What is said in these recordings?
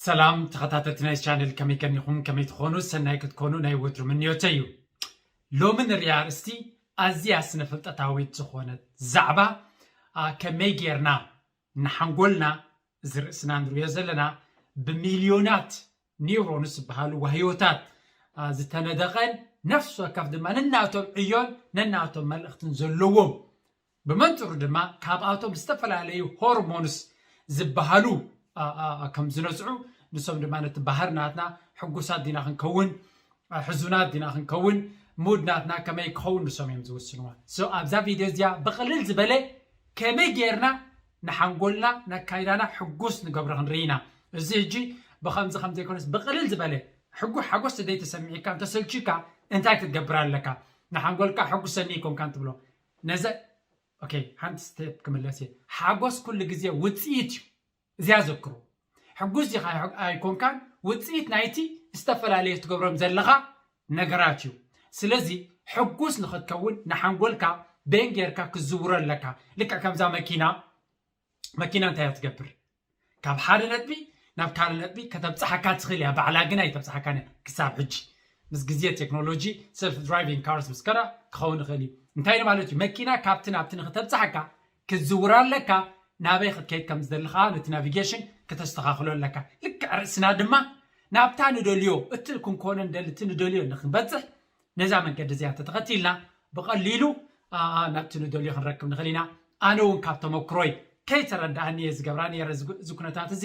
ሰላም ተኸታተልቲ ናይ ቻነል፣ ከመይ ቀኒኹም? ከመይ ትኾኑ? ሰናይ ክትኮኑ ናይ ወትሩ ምንዮተይ እዩ። ሎሚ ንሪኣ ኣርእስቲ ኣዝያ ስነ ፍልጠታዊት ዝኾነት ዛዕባ፣ ኣ፣ ከመይ ጌርና ንሓንጎልና፣ እዚ ርእስና ንሪኦ ዘለና ብሚልዮናት ኒውሮንስ ዝበሃሉ ዋህዮታት፣ ኣ፣ ዝተነደቐን ነፍሲ ወከፍ ድማ ነናቶም ዕዮን ነናቶም መልእኽትን ዘለዎም፣ ብመንጽሩ ድማ ካብኣቶም ዝተፈላለዩ ሆርሞንስ ዝበሃሉ፣ ኣ፣ ኣ፣ ኣ፣ ከም ዝነዝዑ፣ ንሶም ድማ ነቲ ባህር ናትና ሕጉሳት ዲና ክንከውን፣ ኣ፣ ሕዙናት ዲና ክንከውን፣ ሙድ ናትና ከመይ ክኸውን ንሶም እዮም ዝውስንዋ። So ኣብዛ ቪድዮ እዚኣ ብቕልል ዝበለ ከመይ ጌርና ንሓንጎልና፣ ነካይዳና ሕጉስ ንገብሮ ክንርኢ ኢና። እዚ ሕጂ ብኸምዚ ከም ዘይኮነስ ብቕልል ዝበለ ሕጉ ሓጎስ ተደይ ተሰሚዕካ እንተሰልችካ እንታይ ክትገብር ኣለካ? ንሓንጎልካ ሕጉሰኒ ይኮንካን ትብሎ። ነዘ ኦኬ፣ ሓንቲ ስቴፕ ክምለስ እየ። ሓጎስ ኩሉ ግዜ ውፅኢት እዩ። እዚኣ ዘክሩ። ሕጉስ ዲኻ ኣይኮንካን፣ ውፅኢት ናይቲ ዝተፈላለየ ትገብሮም ዘለኻ ነገራት እዩ። ስለዚ ሕጉስ ንኽትከውን ንሓንጎልካ በን ጌርካ ክዝውሮ ኣለካ። ልክዕ ከምዛ መኪና፣ መኪና እንታይ እያ ትገብር? ካብ ሓደ ነጥቢ ናብ ካልእ ነጥቢ ከተብፅሓካ ትኽእል እያ፣ ባዕላ ግን ኣይተብፅሓካን እያ ክሳብ ሕጂ። ምስ ግዜ ቴክኖሎጂ ሰልፍ ድራይቪንግ ካርስ ምስ ከዳ ክኸውን ይኽእል እዩ። እንታይ ማለት እዩ? መኪና ካብቲ ናብቲ ንክተብፅሓካ ክትዝውራ ኣለካ። ናበይ ክትከይድ ከም ዝደሊ ከዓ ነቲ ናቪጌሽን ከተስተኻኽሎ ኣለካ። ልክዕ ርእስና ድማ ናብታ ንደልዮ፣ እቲ ክንኮኖ ንደሊ፣ እቲ ንደልዮ ንክንበፅሕ ነዛ መንገዲ እዚኣ እንተተኸቲልና ብቐሊሉ፣ ኣ፣ ኣ፣ ናብቲ ንደልዮ ክንረክብ ንኽእል ኢና። ኣነ እውን ካብ ተመክሮይ ከይተረድኣኒ እየ ዝገብራ ነይረ እዚ ኩ-፣ እዚ ኩነታት እዚ።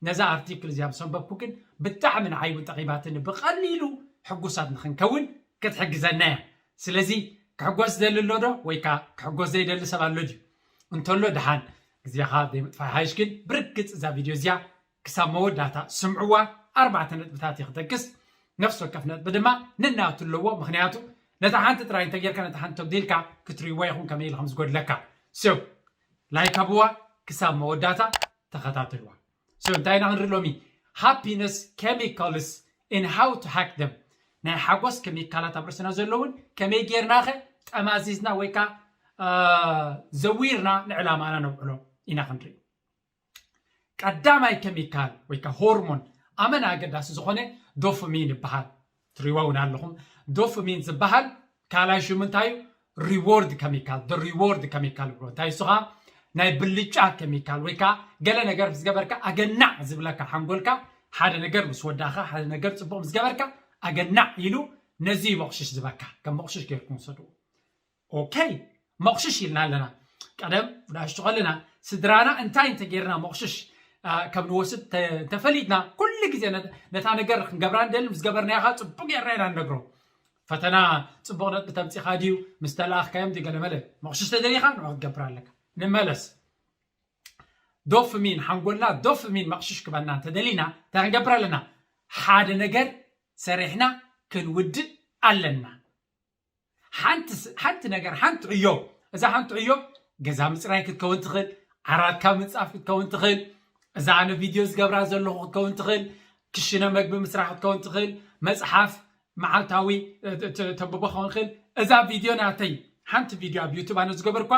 ነዛ ኣርቲክል እዚኣ ምስ ኣንበብኩ ግን ብጣዕሚ ንዓይ እውን ጠቒማትኒ። ብቐሊሉ ሕጉሳት ንኽንከውን ክትሕግዘና እያ። ስለዚ ክሕጎስ ዝደሊ ኣሎ ዶ? ወይ ከኣ ክሕጎስ ዘይደሊ ሰብ ኣሎ ድዩ? እንተሎ ደሓን ግዜኻ ዘይምጥፋእ ይሓይሽ። ግን ብርግጽ እዛ ቪድዮ እዚኣ ክሳብ መወዳእታ ስምዕዋ። ኣርባዕተ ነጥብታት እየ ክጠቅስ። ነፍሲ ወከፍ ነጥቢ ድማ ነናቱ ኣለዎ። ምኽንያቱ ነታ ሓንቲ ጥራይ እንተጌርካ ነታ ሓንቲ ተጉዲልካ ክትርእይዋ ኢኹም ከመይ ኢሉ ከም ዝጎድለካ። So ላይክ ሃብዋ፣ ክሳብ መወዳእታ ተኸታተልዋ። So እንታይ ኢና ክንርኢ ሎሚ? Happiness chemicals and how to hack them። ናይ ሓጎስ ኬሚካላት ኣብ ርእስና ዘለውን ከመይ ጌርናኸ ጠማዚዝና ወይ ከኣ፣ አ፣ ዘዊርና ንዕላማና ነውዕሎ ኢና ክንርኢ። ቀዳማይ ኬሚካል ወይ ከኣ ሆርሞን ኣመና ኣገዳሲ ዝኾነ ዶፓሚን ይበሃል። ትሪዋ እውን ኣለኹም። ዶፓሚን ዝበሃል ካልኣይ ሽሙ እንታይ እዩ? ሪዎርድ ኬሚካል፣ the reward chemical ይብሎ። እንታይ እሱ ኸዓ? ናይ ብልጫ ኬሚካል ወይ ከኣ ገለ ነገር ምስ ገበርካ ኣገናዕ ዝብለካ፣ ሓንጎልካ ሓደ ነገር ምስ ወዳእኻ፣ ሓደ ነገር ጽቡቕ ምስ ገበርካ ኣገናዕ ኢሉ ነዚ እዩ መቑሽሽ ዝበካ። ከም መቑሽሽ ጌርኩም ውሰድዎ። ኦኬ፣ መቑሽሽ ኢልና ኣለና። ቀደም ብናሽቱ ከለና ስድራና እንታይ እንተጌርና መቑሽሽ፣ አ፣ ከም ንወስድ ተ-፣ እንተፈሊጥና፣ ኩሉ ግዜ ነ-፣ ነታ ነገር ክንገብራ ንደሊ፣ ምስ ገበርናዮ ኸዓ ጽቡቕ ጌርና ኢና ንነግሮ። ፈተና ጽቡቕ ነጥቢ ተምጺኻ ድዩ፣ ምስ ተለኣኽካዮም ድዩ፣ ገለመለ። መቑሽሽ ተደሊኻ ንዑ ክትገብር ኣለካ። ንመለስ። ዶፓሚን፣ ሓንጎልና ዶፓሚን መቑሽሽ ክበና እንተደሊና፣ እንታይ ክንገብር ኣለና? ሓደ ነገር ሰሪሕና ክንውድእ ኣለና። ሓንቲ ስ-፣ ሓንቲ ነገር፣ ሓንቲ ዕዮ፣ እዛ ሓንቲ ዕዮ ገዛ ምጽራይ ክትከውን ትኽእል፣ ዓራትካ ምንጻፍ ክትከውን ትኽእል፣ እዛ ኣነ ቪድዮ ዝገብራ ዘለኹ ክትከውን ትኽእል፣ ክሽነ መግቢ ምስራሕ ክትከውን ትኽእል፣ መጽሓፍ መዓልታዊ፣ እ፣ እ፣ ተ-፣ ተንብቦ ክኸውን ትኽእል። እዛ ቪድዮ ናተይ፣ ሓንቲ ቪድዮ ኣብ ዩቱብ ኣነ ዝገበርኳ፣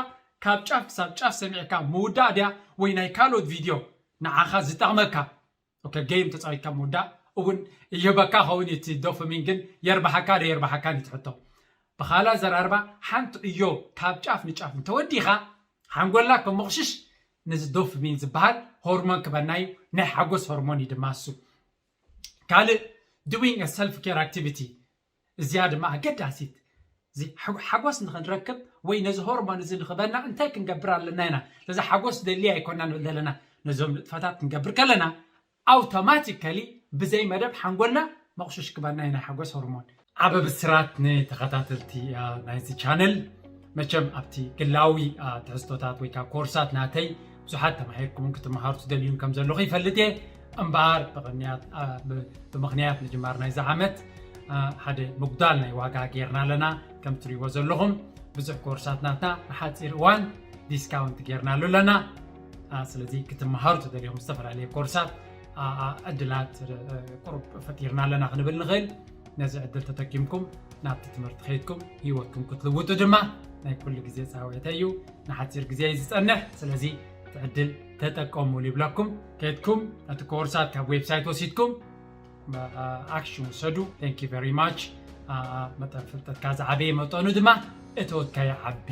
ካብ ጫፍ ክሳብ ጫፍ ሰሚዕካ ምውዳእ ድያ ወይ ናይ ካልኦት ቪድዮ ንዓኻ ዝጠቕመካ? ኦኬ፣ ጌም ተጻዊትካ ምውዳእ እውን ይህበካ ኸውን እዩ፣ እቲ ዶፓሚን ግን የርብሓካ ዶ የርብሓካን እዩ እቲ ሕቶ። ብኻልእ ኣዘራርባ፣ ሓንቲ ዕዮ ካብ ጫፍ ንጫፍ እንተወዲኻ፣ ሓንጎልና ከመቑሽሽ ነዚ ዶፓሚን ዝበሃል ሆርሞን ክበና እዩ፣ ናይ ሓጎስ ሆርሞን እዩ ድማ እሱ። ካልእ፣ doing a self care activity፣ እዚኣ ድማ ኣገዳሲት። እዚ ሓ-፣ ሓጎስ ንኽንረክብ ወይ ነዚ ሆርሞን እዚ ንኽበና እንታይ ክንገብር ኣለና ኢና? ነዚ ሓጎስ ደሊ ኣይኮና ንብል ዘለና። ነዞም ንጥፈታት ክንገብር ከለና ኣውቶማቲካሊ ብዘይ መደብ ሓንጎልና መቑሽሽ ክበና እዩ ናይ ሓጎስ ሆርሞን። ዓቢ ብስራት ንተኸታተልቲ፣ አ፣ ናይዚ ቻነል። መቸም ኣብቲ ግላዊ፣ አ፣ ትሕዝቶታት ወይ ከዓ ኮርሳት ናተይ ብዙሓት ተማሂርኩምን ክትመሃሩ ትደልዩን ከም ዘለኹ ይፈልጥ እየ። እምበኣር ብቕንያት፣ አ፣ ብ-፣ ብምኽንያት ምጅማር ናይዚ ዓመት፣ አ፣ ሓደ ምጉዳል ናይ ዋጋ ጌርና ኣለና። ከም ትሪእዎ ዘለኹም ብዙሕ ኮርሳት ናትና ንሓፂር እዋን ዲስካውንት ጌርናሉ ኣለና። አ፣ ስለዚ ክትመሃሩ ትደልዮም ዝተፈላለየ ኮርሳት፣ አ፣ አ፣ ዕድላት፣ እ፣ ቁሩብ ፈጢርና ኣለና ክንብል ንኽእል። ነዚ ዕድል ተጠቂምኩም ናብቲ ትምህርቲ ከይድኩም ህይወትኩም ክትልውጡ ድማ ናይ ኩሉ ግዜ ጻውዒተይ እዩ። ንሓጺር ግዜ እዩ ዝጸንሕ። ስለዚ ዕድል ተጠቀሙሉ ይብለኩም። ከድኩም ነቲ ኮርሳት ካብ ዌብሳይት ወሲድኩም ኣክሽን ውሰዱ። Thank you very much። መጠን ፍልጠትካ ዝዓበየ መጠኑ ድማ እተወትካ ይዓቢ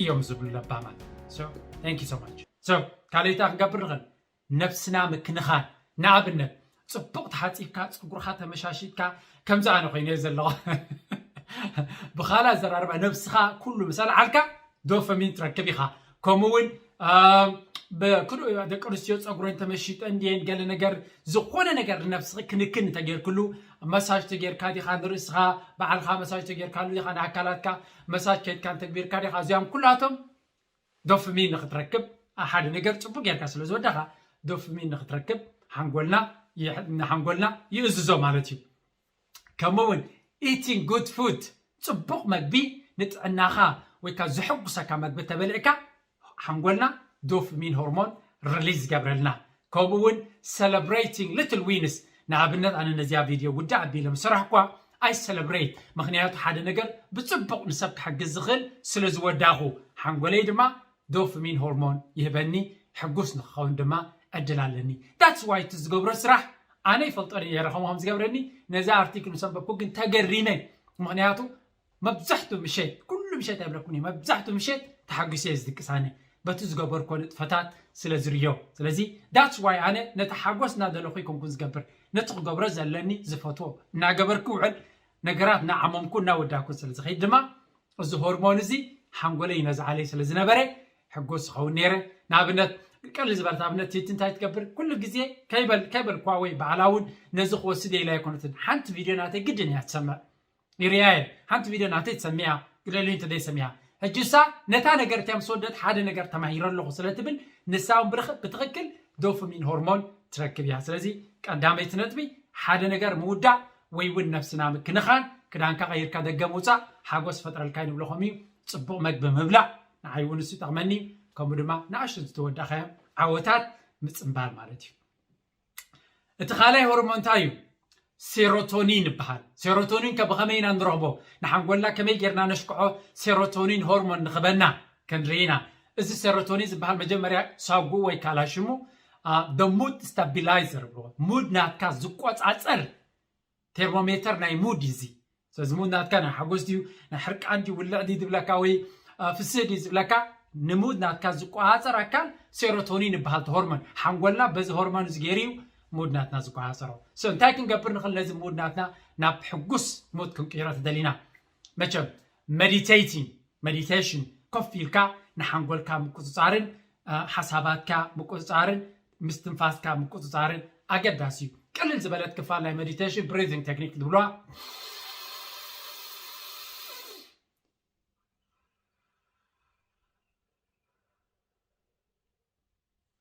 እዮም ዝብሉ ለባማት። Thank you so much። ካልእታ ክንገብር ንኽእል ነብስና ምክንኻን። ንኣብነት ፅቡቕ ተሓፂብካ ፀጉርኻ ተመሻሽጥካ ከምዚ ኣነ ኮይነ ዘለኹ ብኻላ ዘራርባ ነብስኻ ኩሉ ምስ ኣልዓልካ ዶፈሚን ትረክብ ኢኻ። ከምኡ እውን ብክልኡ ደቂ ኣንስትዮ ፀጉረን ተመሽጠን ድየን ገለ ነገር ዝኾነ ነገር ንነብስኺ ክንክን ተጌርክሉ መሳጅ ተጌርካ ዲኻ ንርእስኻ ባዕልኻ መሳጅ ተጌርካሉ ዲኻ ንኣካላትካ መሳጅ ከድካ እንተግቢርካ ዲኻ እዚኦም ኩላቶም ዶፍሚን ንክትረክብ ሓደ ነገር ፅቡቅ ጌርካ ስለ ዝወዳኻ ዶፍሚን ንክትረክብ ሓንጎልና ንሓንጎልና ይእዝዞ ማለት እዩ። ከምኡ እውን eating good food ፅቡቅ መግቢ ንጥዕናኻ ወይ ከዓ ዘሐጉሰካ መግቢ ተበሊዕካ ሓንጎልና ዶፍሚን ሆርሞን ሪሊዝ ይገብረልና። ከምኡ እውን celebrating little wins ንኣብነት ኣነ ነዚኣ ቪድዮ ውዳ ኣቢለ ምሰራሕኳ I celebrate ምክንያቱ ሓደ ነገር ብፅቡቅ ንሰብ ክሕግዝ ዝኽእል ስለ ዝወዳኹ ሓንጎለይ ድማ ዶፍሚን ሆርሞን ይህበኒ ሕጉስ ንክኸውን ድማ ዕድል ኣለኒ። That's why እቲ ዝገብሮ ስራሕ ኣነ ይፈልጦ ነየረ ከምኡ ከም ዝገብረኒ ነዚ ኣርቲክል ምስ ኣንበብኩ ግን ተገሪመ። ምክንያቱ መብዛሕቱ ምሸት ኩሉ ምሸት ኣይብለኩን መብዛሕቱ ምሸት ተሓጒሰ እየ ዝድቅሳኒ በቲ ዝገበርኮ ንጥፈታት ስለ ዝርዮ። ስለዚ that's why ኣነ ነቲ ሓጎስ እናደለኹ ይኮንኩን ዝገብር ነቲ ክገብሮ ዘለኒ ዝፈትዎ እናገበርኩ ውዕል ነገራት እናዓመምኩ እናወዳኩ ስለ ዝኸይድ ድማ እዚ ሆርሞን እዚ ሓንጎለይ ይነዝዓለይ ስለ ዝነበረ ሕጎስ ዝኸውን ነይረ። ንኣብነት ቀሊ ዝበለት ኣብነት ቲቲ እንታይ ትገብር ኩሉ ግዜ ከይበል ከይበልኳ ወይ ባዕላ እውን ነዚ ክወስድ ኢላ ኣይኮነትን ሓንቲ ቪድዮ ናተይ ግድን እያ ትሰምዕ ይርያየ ሓንቲ ቪድዮ ናተይ ትሰሚያ ግደሉኝ እንተ ዘይሰሚያ ሕጂ እሳ ነታ ነገር እቲያ ምስ ወደት ሓደ ነገር ተማሂረ ኣለኹ ስለ ትብል ንሳ እውን ብትኽክል ዶፍሚን ሆርሞን ትረክብ እያ። ስለዚ ቀዳመይቲ ነጥቢ ሓደ ነገር ምውዳእ ወይ እውን ነብስና ምክንኻን ክዳንካ ቀይርካ ደገ ምውፃእ ሓጎስ ፈጥረልካ ንብሎ ከምኡ እዩ። ፅቡቅ መግቢ ምብላዕ ንዓይ እውን እሱ ይጠቕመኒ ከምኡ ድማ ንኣሽቱ ዝተወዳእካዮም ዓወታት ምፅምባል ማለት እዩ። እቲ ካልኣይ ሆርሞን እንታይ እዩ? ሴሮቶኒን ይበሃል። ሴሮቶኒን ከ ብኸመይ ኢና ንረኽቦ? ንሓንጎልና ከመይ ጌርና ነሽክዖ ሴሮቶኒን ሆርሞን ንኽበና ክንርኢ ኢና። እዚ ሴሮቶኒን ዝበሃል መጀመርያ ሳጉ ወይ ካላ ሽሙ the mood stabilizer ብሎ ሙድ ናትካ ዝቆፃፀር ቴርሞሜተር ናይ ሙድ እዩ እዚ። ስለዚ ሙድ ናትካ ናይ ሓጎስ ድዩ ናይ ሕርቃን ድዩ ውልዕ ድዩ ዝብለካ ወይ ፍስህ ድዩ ዝብለካ ንሙድ ናትካ ዝቆፃፀር ኣካል ሴሮቶኒን ይበሃል እቲ ሆርሞን ሓንጎልና በዚ ሆርሞን እዚ ገይሩ እዩ ሙድ ናትና ዝቆፃፀሮ። እንታይ ክንገብር ንኽእል ነዚ ሙድ ናትና ናብ ሕጉስ ሙድ ክንቅይሮ ተደሊና? መቸም ሜዲቴቲንግ ሜዲቴሽን ኮፍ ኢልካ ንሓንጎልካ ምቁፅፃርን ሓሳባትካ ምቁፅፃርን ምስትንፋስካ ምቁፅፃርን ኣገዳሲ እዩ። ቅልል ዝበለት ክፋል ናይ ሜዲቴሽን ብሪዚንግ ቴክኒክ ዝብልዋ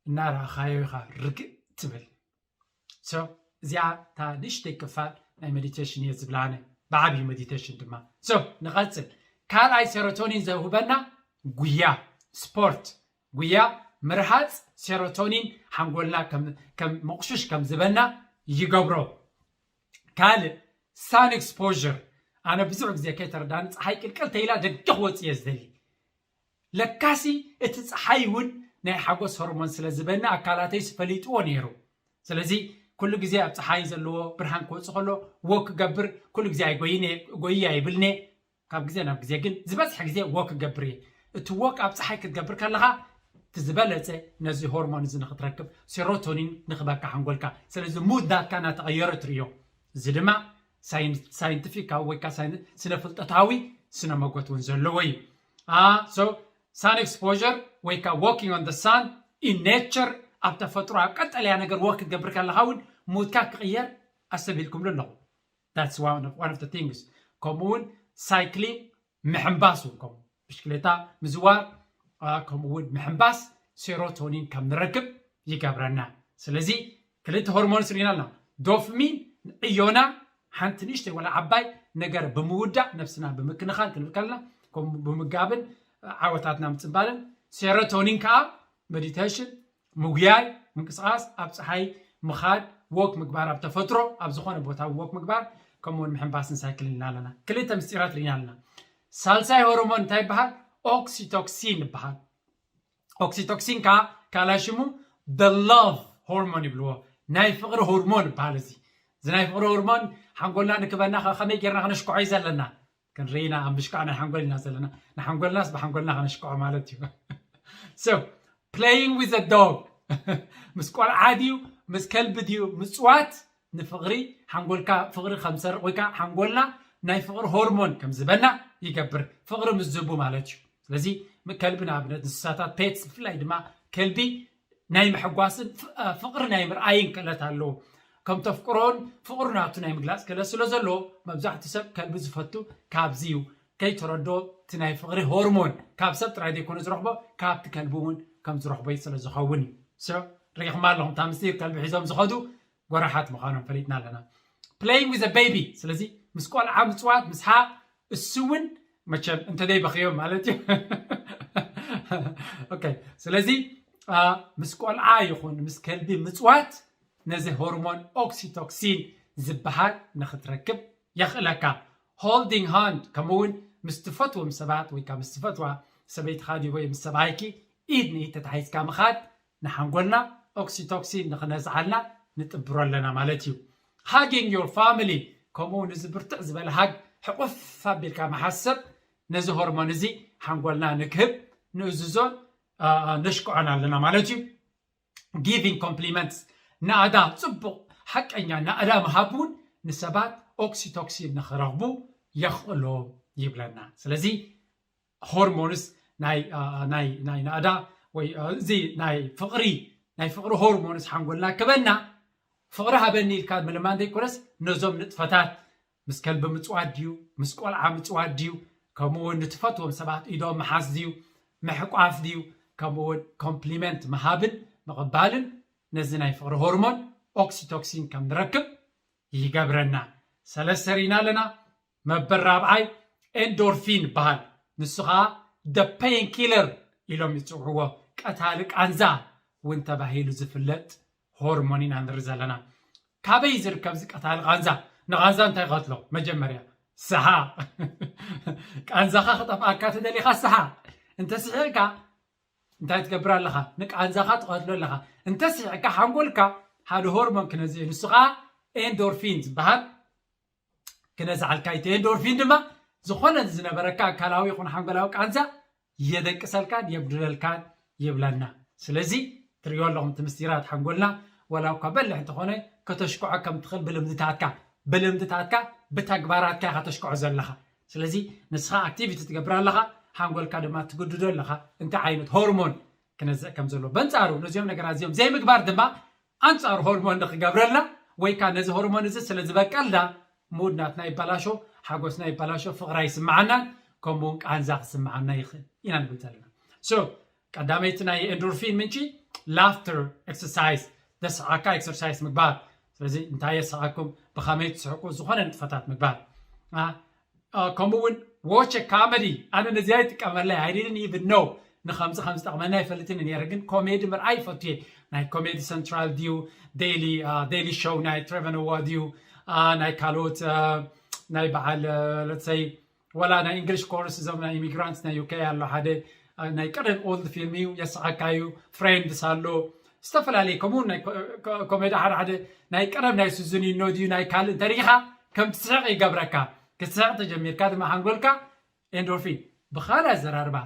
እናረኣኻዮ ኢኻ ርግእ ትብል። እዚኣ እታ ንእሽተይ ክፋል ናይ ሜዲቴሽን እየ ዝብላ ኣነ ብዓብዩ ሜዲቴሽን ድማ። ንቐፅል። ካልኣይ ሴሮቶኒን ዘውህበና ጉያ ስፖርት ጉያ ምርሃፅ ሴሮቶኒን ሓንጎልና ከም መቑሽሽ ከም ዝበና ይገብሮ። ካልእ ሳን ኤክስፖር ኣነ ብዙሕ ግዜ ከይተረዳኒ ፀሓይ ቅልቅል ተይላ ደገ ክወፅ እየ ዝደሊ። ለካሲ እቲ ፀሓይ እውን ናይ ሓጎስ ሆርሞን ስለ ዝበኒ ኣካላተይ ፈሊጥዎ ነይሩ። ስለዚ ኩሉ ግዜ ኣብ ፀሓይ ዘለዎ ብርሃን ክወፅ ከሎ ወክ ክገብር ኩሉ ግዜ ኣይጎይነ ጎይ ኣይብልነ ካብ ግዜ ናብ ግዜ ግን ዝበዝሐ ግዜ ወክ ክገብር እየ። እቲ ወክ ኣብ ፀሓይ ክትገብር ከለካ እቲ ዝበለፀ ነዚ ሆርሞን እዚ ንክትረክብ ሴሮቶኒን ንክበካ ሓንጎልካ ስለዚ ሙድ ናትካ እናተቀየረ ትርእዮ። እዚ ድማ ሳይንቲፊካዊ ወይ ከዓ ስነ ፍልጠታዊ ስነ መጎት እውን ዘለዎ እዩ። ሳን ኤክስፖር ወይ ከዓ walking on the sun in nature ኣብ ተፈጥሮ ኣብ ቀጠልያ ነገር ወክ ክትገብር ከለካ እውን ሙድካ ክቅየር ኣሰብ ኢልኩምሉ ኣለኹ። That's one of, one of the things። ከምኡ እውን ሳይክሊንግ ምሕንባስ እውን ከምኡ ብሽክሌታ ምዝዋር ከምኡ እውን ምሕንባስ ሴሮቶኒን ከም ንረክብ ይገብረና። ስለዚ ክልተ ሆርሞንስ ርኢና ኣለና። ዶፍሚን ዕዮና ሓንቲ ንእሽተይ ወላ ዓባይ ነገር ብምውዳእ ነብስና ብምክንኻን ክንብል ከለና ከምኡ ብምጋብን ዓወታትና ምፅባልን ሴሮቶኒን ከዓ ሜዲቴሽን ምጉያይ ምንቅስቃስ ኣብ ፀሓይ ምኻድ ወክ ምግባር ኣብ ተፈጥሮ ኣብ ዝኾነ ቦታ ወክ ምግባር ከምኡውን ምሕንባስን ሳይክልን ኢና ኣለና። ክልተ ምስጢራት ርኢና ኣለና። ሳልሳይ ሆርሞን እንታይ ይበሃል? ኦክሲቶክሲን ይበሃል። ኦክሲቶክሲን ከዓ ካልኣይ ሽሙ the love hormone ይብልዎ። ናይ ፍቕሪ ሆርሞን ይበሃል። እዚ እዚ ናይ ፍቕሪ ሆርሞን ሓንጎልና ንክበና ከ- ከመይ ጌርና ከነሽክዖ እዩ ዘለና? ክንርኢ ኢና ኣብ ምሽካዕ ናይ ሓንጎል ኢና ዘለና። ንሓንጎልናስ ብሓንጎልና ከነሽክዖ ማለት እዩ። So playing with a dog ምስ ቆልዓ ድዩ ምስ ከልቢ ድዩ ምፅዋት ንፍቕሪ ሓንጎልካ ፍቕሪ ከም ዝሰርቕ ወይ ከዓ ሓንጎልና ናይ ፍቕሪ ሆርሞን ከም ዝበና ይገብር። ፍቕሪ ምስ ዝህቡ ማለት እዩ። ስለዚ ከልቢ ንኣብነት እንስሳታት ፔትስ ብፍላይ ድማ ከልቢ ናይ ምሕጓስን ፍቕሪ ናይ ምርኣይን ክእለት ኣለዎ። ከም ተፍቅሮን ፍቕሩ ናቱ ናይ ምግላፅ ክእለት ስለ ዘለዎ መብዛሕትኡ ሰብ ከልቢ ዝፈቱ ካብዚ እዩ። ከይተረዶ እቲ ናይ ፍቕሪ ሆርሞን ካብ ሰብ ጥራይ ዘይኮነ ዝረኽቦ ካብቲ ከልቢ እውን ከም ዝረኽቦ ስለ ዝኸውን እዩ። ሪኢኹም ኣለኹም እታ ምስጢር ከልቢ ሒዞም ዝኸዱ ጎራሓት ምዃኖም ፈሊጥና ኣለና። Playing with a baby ስለዚ ምስ ቆልዓ ምፅዋት ምስሓ እሱ እውን መቸም እንተዘይበኽዮም ማለት እዩ። ስለዚ ምስ ቆልዓ ይኹን ምስ ከልቢ ምፅዋት ነዚ ሆርሞን ኦክሲቶክሲን ዝበሃል ንክትረክብ የኽእለካ። Holding hand ከምኡውን ምስ ትፈትዎም ሰባት ወይ ከዓ ምስ ትፈትዋ ሰበይትኻ ድዩ ወይ ምስ ሰብኣይኪ ኢድ ንኢድ ተታሒዝካ ምኻድ ንሓንጎልና ኦክሲቶክሲን ንክነዝዓልና ንጥብሮ ኣለና ማለት እዩ። Hugging your family ከምኡ እውን እዚ ብርትዕ ዝበለ ሃግ ሕቑፍ ኣቢልካ መሓሰብ ነዚ ሆርሞን እዚ ሓንጎልና ንክህብ ንእዝዞን ነሽክዖን ኣለና ማለት እዩ። Giving compliments ናእዳ ፅቡቕ ሓቀኛ ናእዳ ምሃብ እውን ንሰባት ኦክሲቶክሲን ንክረኽቡ የኽእሎ ይብለና። ስለዚ ሆርሞንስ ናይ ናይ ናይ ናእዳ ወይ እዚ ናይ ፍቕሪ ናይ ፍቕሪ ሆርሞንስ ሓንጎልና ክበና ፍቕሪ ሃበኒ ኢልካ ምልማን ዘይኮነስ ነዞም ንጥፈታት ምስ ከልቢ ምፅዋት ድዩ ምስ ቆልዓ ምፅዋት ድዩ ከምኡ እውን ንትፈትዎም ሰባት ኢዶም ምሓዝ ድዩ ምሕቋፍ ድዩ ከምኡ እውን ኮምፕሊመንት ምሃብን ምቕባልን ነዚ ናይ ፍቕሪ ሆርሞን ኦክሲቶክሲን ከም ንረክብ ይገብረና። ሰለስተ ርኢና ኣለና። መበል ራብዓይ ኤንዶርፊን ይበሃል። ንሱ ከዓ the pain killer ኢሎም ይፅውዕዎ። ቀታሊ ቃንዛ እውን ተባሂሉ ዝፍለጥ ሆርሞን ኢና ንርኢ ዘለና። ካበይ ዝርከብ እዚ ቀታሊ ቃንዛ? ንቃንዛ እንታይ ይቐትሎ? መጀመርያ ስሓቕ። ቃንዛኻ ክጠፍኣካ ተደሊኻ ስሓቕ። እንተስሒቕካ እንታይ ትገብር ኣለኻ? ንቃንዛኻ ትቐትሎ ኣለኻ። እንተስሒቕካ ሓንጎልካ ሓደ ሆርሞን ክነዝእ ንሱ ከዓ ኤንዶርፊን ዝበሃል ክነዝዓልካ እዩ። እቲ ኤንዶርፊን ድማ ዝኾነ ዝነበረካ ኣካላዊ ይኹን ሓንጎላዊ ቃንዛ የደቅሰልካን የጉድለልካን ይብለና። ስለዚ ትሪኦ ኣለኹም እቲ ምስጢራት ሓንጎልና ወላ እኳ በልሕ እንተኾነ ከተሽክዖ ከም ትኽእል ብልምድታትካ ብልምድታትካ ብተግባራትካ ኢኻ ተሽክዖ ዘለኻ። ስለዚ ንስኻ ኣክቲቪቲ ትገብር ኣለኻ፣ ሓንጎልካ ድማ ትግድዶ ኣለኻ እንታይ ዓይነት ሆርሞን ክነዝዕ ከም ዘሎ። በንጻሩ ነዚኦም ነገራት እዚኦም ዘይምግባር ድማ ኣንጻር ሆርሞን ንክገብረልና ወይ ከዓ ነዚ ሆርሞን እዚ ስለ ዝበቀልና ሙድ ናትና ይበላሾ፣ ሓጎስና ይበላሾ፣ ፍቕሪ ኣይስምዓናን ከምኡ እውን ቃንዛ ክስምዓና ይኽእል ኢና ንብል ዘለና። So ቀዳመይቲ ናይ ኤንዶርፊን ምንጪ ላፍተር ኤክሰርሳይዝ፣ ዘስሕቐካ ኤክሰርሳይዝ ምግባር። ስለዚ እንታይ የስሕቐኩም ብኸመይ ትስሕቁ ዝኾነ ንጥፈታት ምግባር። ከምኡ እውን watch a comedy ኣነ ነዚኣ ይጥቀመላ I didn't even know ንከምዚ ከም ዝጠቕመና ይፈልጥን ነረ ግን ኮሜዲ ምርኣይ ይፈቱ እየ። ናይ ኮሜዲ ሰንትራል ድዩ፣ ዴሊ ሾው ናይ ትሬቨር ኖዋ ድዩ፣ ናይ ካልኦት ናይ በዓል let's say ወላ ናይ English Chorus እዞም ናይ ኢሚግራንት ናይ ዩኬ ኣሎ ሓደ ናይ ቀደም ኦልድ ፊልም እዩ የስሓካ እዩ። ፍሬንድስ ኣሎ ዝተፈላለዩ ከምኡ ኮሜዲ ሓደ ሓደ ናይ ቀደም ናይ ሱዙኒኖ ድዩ ናይ ካልእ እንተሪኢኻ ከም ትስሕቕ ይገብረካ። ክትስሕቕ ተጀሚርካ ድማ ሓንጎልካ ኤንዶርፊን ብኻልእ ኣዘራርባ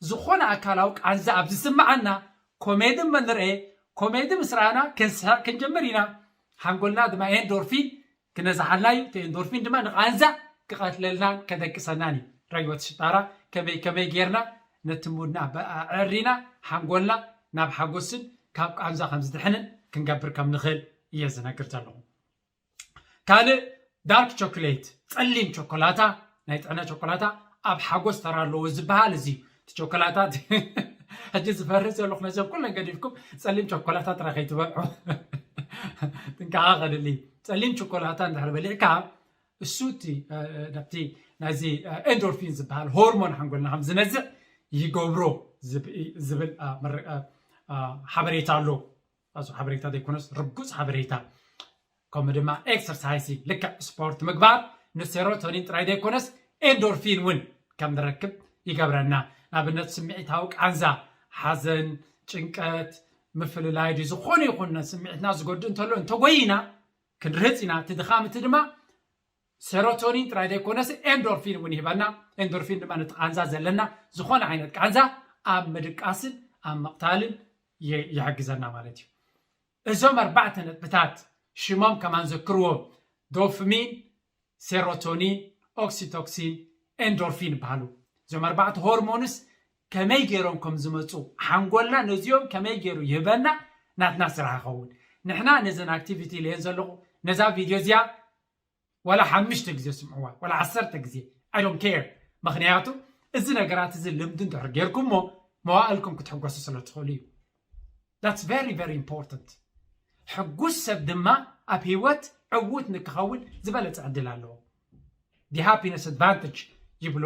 ዝኾነ ኣካላዊ ቃንዛ ኣብ ዝስምዓና ኮሜዲ እመ ንርአ ኮሜዲ ምስ ረኣና ክንስሕቕ ክንጀምር ኢና። ሓንጎልና ድማ ኤንዶርፊን ክነዝሓልና እዩ። እቲ ኤንዶርፊን ድማ ንቃንዛ ክቐትለልናን ከደቅሰናን እዩ። ረግበት ሽጣራ ከመይ ከመይ ጌርና ነቲ ሙድና ኣዕሪና ሓንጎልና ናብ ሓጎስን ካብ ቃንዛ ከም ዝድሕንን ክንገብር ከም ንኽእል እየ ዝነግር ዘለኹ። ካልእ ዳርክ ቾኮሌት ጸሊም ቾኮላታ ናይ ጥዕና ቾኮላታ ኣብ ሓጎስ ተራ ኣለዎ ዝበሃል እዚ እዩ። እቲ ቾኮላታ ሕጂ ዝፈርህ ዘለኹ ነዞም ኩለን ገዲፍኩም ጸሊም ቾኮላታ ጥራይ ከይትበልዑ ጥንቃቐ ከድሊ። ጸሊም ቾኮላታ እንድሕር በሊዕካ እሱ እቲ ናብቲ ናይዚ ኤንዶርፊን ዝበሃል ሆርሞን ሓንጎልና ከም ዝነዝዕ ይገብሮ ዝብል ሓበሬታ ኣሎ። ኣዚ ሓበሬታ ዘይኮነስ ርጉፅ ሓበሬታ። ከምኡ ድማ ኤክሰርሳይሲንግ ልክዕ ስፖርት ምግባር ንሴሮቶኒን ጥራይ ዘይኮነስ ኤንዶርፊን እውን ከም ንረክብ ይገብረና። ንኣብነት ስምዒታዊ ቃንዛ፣ ሓዘን፣ ጭንቀት፣ ምፍልላይ ድዩ፣ ዝኾነ ይኹን ስምዒትና ዝጎድእ እንተሎ እንተጎይና ክንርህፅ ኢና። እቲ ድኻም እቲ ድማ ሴሮቶኒን ጥራይ ዘይኮነስ ኤንዶርፊን እውን ይህበና። ኤንዶርፊን ድማ ነቲ ቃንዛ ዘለና ዝኾነ ዓይነት ቃንዛ ኣብ ምድቃስን ኣብ ምቕታልን ይ- ይሕግዘና ማለት እዩ። እዞም ኣርባዕተ ነጥብታት ሽሞም ከማን ዘክርዎም፣ ዶፍሚን፣ ሴሮቶኒን፣ ኦክሲቶክሲን፣ ኤንዶርፊን ይበሃሉ። እዞም ኣርባዕተ ሆርሞንስ ከመይ ገይሮም ከም ዝመፁ፣ ሓንጎልና ነዚኦም ከመይ ገይሩ ይህበና፣ ናትና ስራሕ ይኸውን። ንሕና ነዘን ኣክቲቪቲ ኢለየን ዘለኹ፣ ነዛ ቪድዮ እዚኣ ዋላ ሓሙሽተ ግዜ ስምዕዋ፣ ዋላ ዓሰርተ ግዜ፣ I don't care። ምኽንያቱ እዚ ነገራት እዚ ልምዲ እንድሕር ጌርኩሞ መዋእልኩም ክትሕጎሱ ስለ ትኽእሉ እዩ። That's very very important። ሕጉስ ሰብ ድማ ኣብ ህይወት ዕዉት ንክኸውን ዝበለጸ ዕድል ኣለዎ። The happiness advantage ይብሎ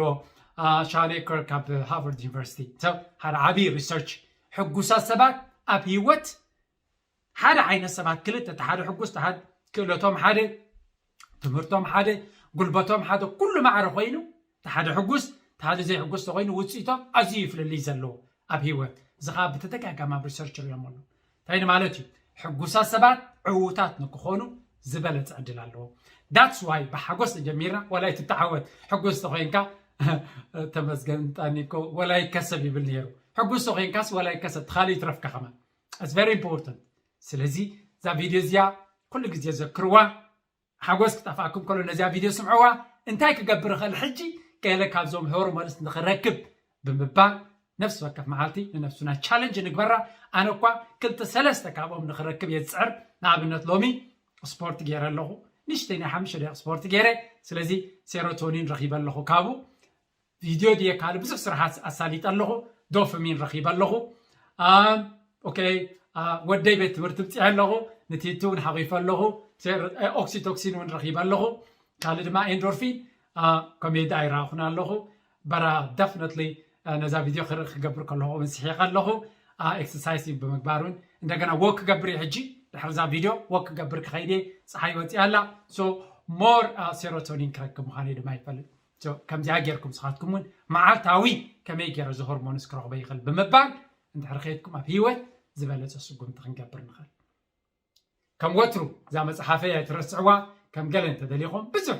ሻኔ ከር ካብ ሃርቫርድ ዩኒቨርሲቲ። ሰብ ሓደ ዓብዪ ሪሰርች፣ ሕጉሳት ሰባት ኣብ ህይወት ሓደ ዓይነት ሰባት ክልተ፣ እቲ ሓደ ሕጉስ፣ እቲ ሓደ ክእለቶም ሓደ፣ ትምህርቶም ሓደ፣ ጉልበቶም ሓደ፣ ኩሉ ማዕረ ኮይኑ፣ እቲ ሓደ ሕጉስ፣ እቲ ሓደ ዘይሕጉስ ተኮይኑ ውፅኢቶም ኣዝዩ ፍልልይ ዘለዎ ኣብ ህይወት። እዚ ከዓ ብተደጋጋሚ ኣብ ሪሰርች ሪኦም ኣሎ። እንታይ ማለት እዩ? ሕጉሳት ሰባት ዕዉታት ንክኾኑ ዝበለፀ ዕድል ኣለዎ። That's why ብሓጎስ ጀሚርና። ወላ ኣይትተዓወት፣ ሕጉስ ተኮይንካ ተመስገን ጣኒኮ ወላ ይከሰብ ይብል ነይሩ። ሕጉስ ተኮይንካስ ወላ ይከሰብ፣ ትኻሊ ይትረፍካ ከማን። It's very important። ስለዚ እዛ ቪድዮ እዚኣ ኩሉ ግዜ ዘክርዋ። ሓጎስ ክጠፍኣኩም ከሎ ነዚኣ ቪድዮ ስምዕዋ። እንታይ ክገብር እኽእል ሕጂ ገለ ካብዞም ሆርሞንስ ንኽረክብ ብምባል ነፍሲ ወከፍ መዓልቲ ንነፍሱና ቻለንጅ ንግበራ። ኣነ እኳ ክልተ ሰለስተ ካብኦም ንኽረክብ እየ ዝፅዕር። ንኣብነት ሎሚ ስፖርት ገይረ ኣለኹ፣ ንእሽተይ ናይ ሓሙሽተ ደቂቕ ስፖርት ገይረ። ስለዚ ሴሮቶኒን ረኺበ ኣለኹ ካብኡ። ቪድዮ ድየ ካልእ ብዙሕ ስራሓት ኣሳሊጠ ኣለኹ። ዶፍሚን ረኺበ ኣለኹ። ኦኬ፣ ወደይ ቤት ትምህርቲ ብፅሐ ኣለኹ። ንቲቲ እውን ሓቒፈ ኣለኹ። ኦክሲቶክሲን እውን ረኺበ ኣለኹ። ካልእ ድማ ኤንዶርፊን ኮሜዲ ኣይረኣኹን ኣለኹ። በራ ደፍነትሊ ነዛ ቪድዮ ክርኢ ክገብር ከለኹ እውን ስሒቐ ኣለኹ። ኤክሰርሳይስ ብምግባር እውን እንደገና ወክ ክገብር እየ ሕጂ። ድሕሪ እዛ ቪድዮ ወክ ክገብር ክኸይድ እየ። ፀሓይ ወፂኣ ኣላ። ሶ ሞር ሴሮቶኒን ክረክብ ምዃነይ ድማ ይፈልጥ። ከምዚኣ ጌርኩም ስኻትኩም እውን መዓልታዊ ከመይ ገይረ እዚ ሆርሞንስ ክረኽቦ ይኽእል ብምባል እንድሕር ከይድኩም ኣብ ህይወት ዝበለፀ ስጉምቲ ክንገብር ንኽእል። ከም ወትሩ እዛ መፅሓፈይ ኣይትረስዕዋ። ከም ገለ እንተደሊኹም ብዙሕ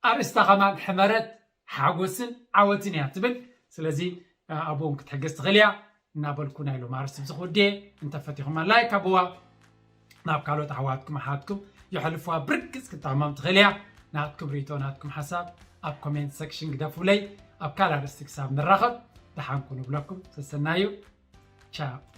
ኣርእስታ ከማን ሕመረት ሓጎስን ዓወትን እያ ትብል። ስለዚ ኣብኡ እውን ክትሕግዝ ትኽእል እያ እናበልኩ ናይ ሎም ኣርእስቲ ብዝኽውድየ እንተፈቲኹማ ላይክ ኣብዋ። ናብ ካልኦት ኣሕዋትኩም ኣሓትኩም የሕልፍዋ። ብርግፅ ክትጠቕሞም ትኽእል እያ። ናትኩም ርእይቶ ናትኩም ሓሳብ ኣብ ኮሜንት ሴክሽን ግደፉለይ። ኣብ ካልእ ኣርእስቲ ክሳብ ንራኸብ ደሓን ኩኑ እብለኩም። ሰሰናዩ። ቻው።